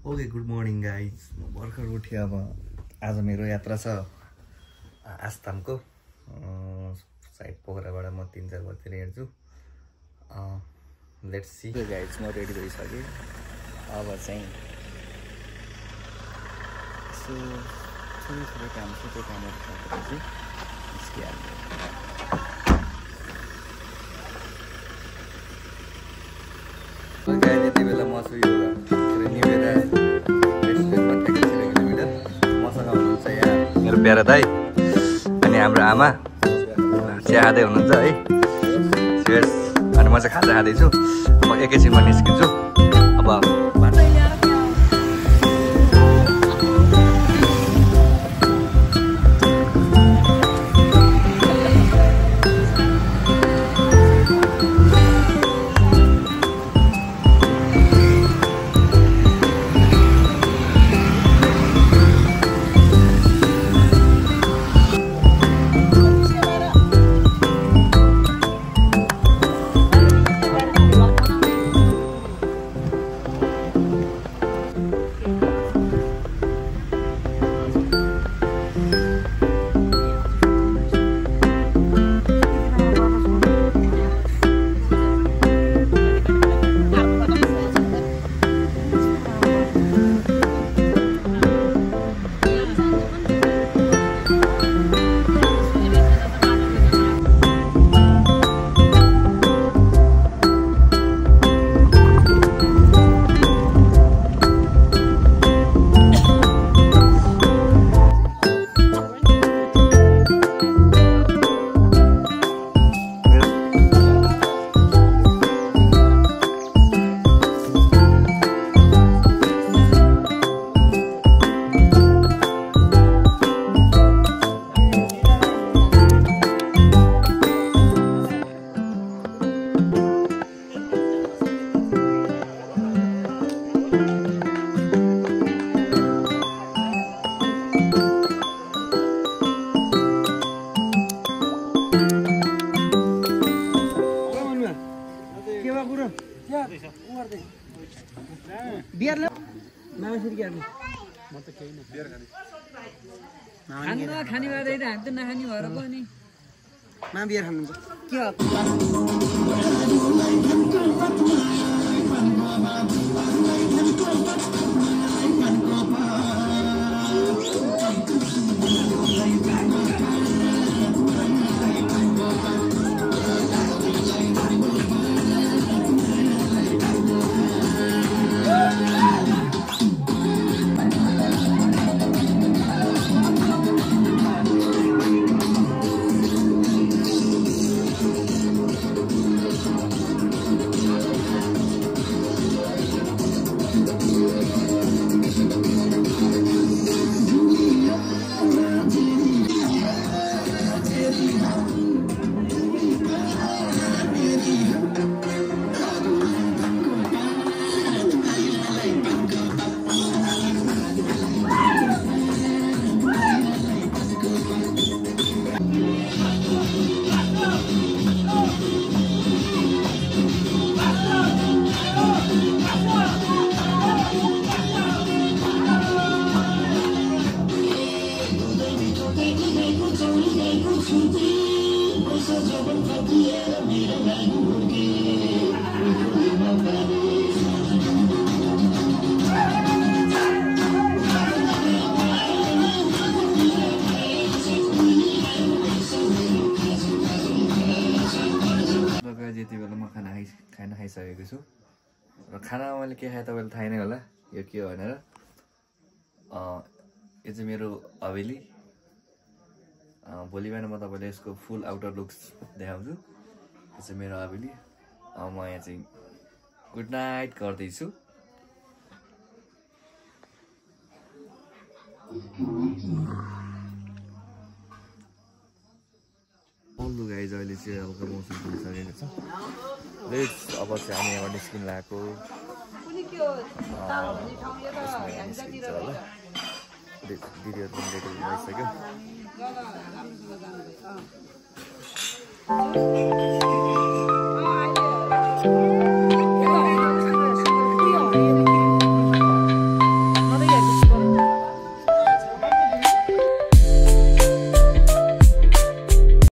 okay good morning guys भर्खर उठेँ अब आज मेरो यात्रा छ आसामको साइड पोखराबाट म 3-4 बजेतिर हिँड्छु लेट्स सी गाइज म रेडी भइसकेँ अब चाहिँ सो थोरै काम छ त्यो कामहरू सकेपछि निस्किहाल्नु यति बेला म छु यो निवेदा रेस्टुरेन्टमा 3 किलोमिटर मसँग हुनुहुन्छ यहाँ मेरो प्यारा दाइ अनि हाम्रो आमा चिया खाँदै हुनुहुन्छ है सिरियस अनि म चाहिँ खाजा खाँदैछु म एकैछिनमा निस्किन्छु अब बियर ल मामासरी के गर्ने म त केही न बियर खाने खानु खाने भएर हामी त नखाने भएर पो नि मामा बियर खानुहुन्छ के हो यति बेला म खाना खाइसकेको छु र खानामा मैले के खाएँ तपाईँलाई थाहा नै होला यो के हो भनेर यो चाहिँ मेरो हवेली भोलि बिहान म तपाईँलाई यसको फुल आउटर लुक्स देखाउँछु यो चाहिँ मेरो हवेली म यहाँ चाहिँ गुड नाइट गर्दैछु लु गाइज अहिले चाहिँ हल्का मौसम पुगिसकेको छ लेट्स अब चाहिँ हामी यहाँबाट निस्किन लागेको दिदीहरू पनि रेडी भइसक्यो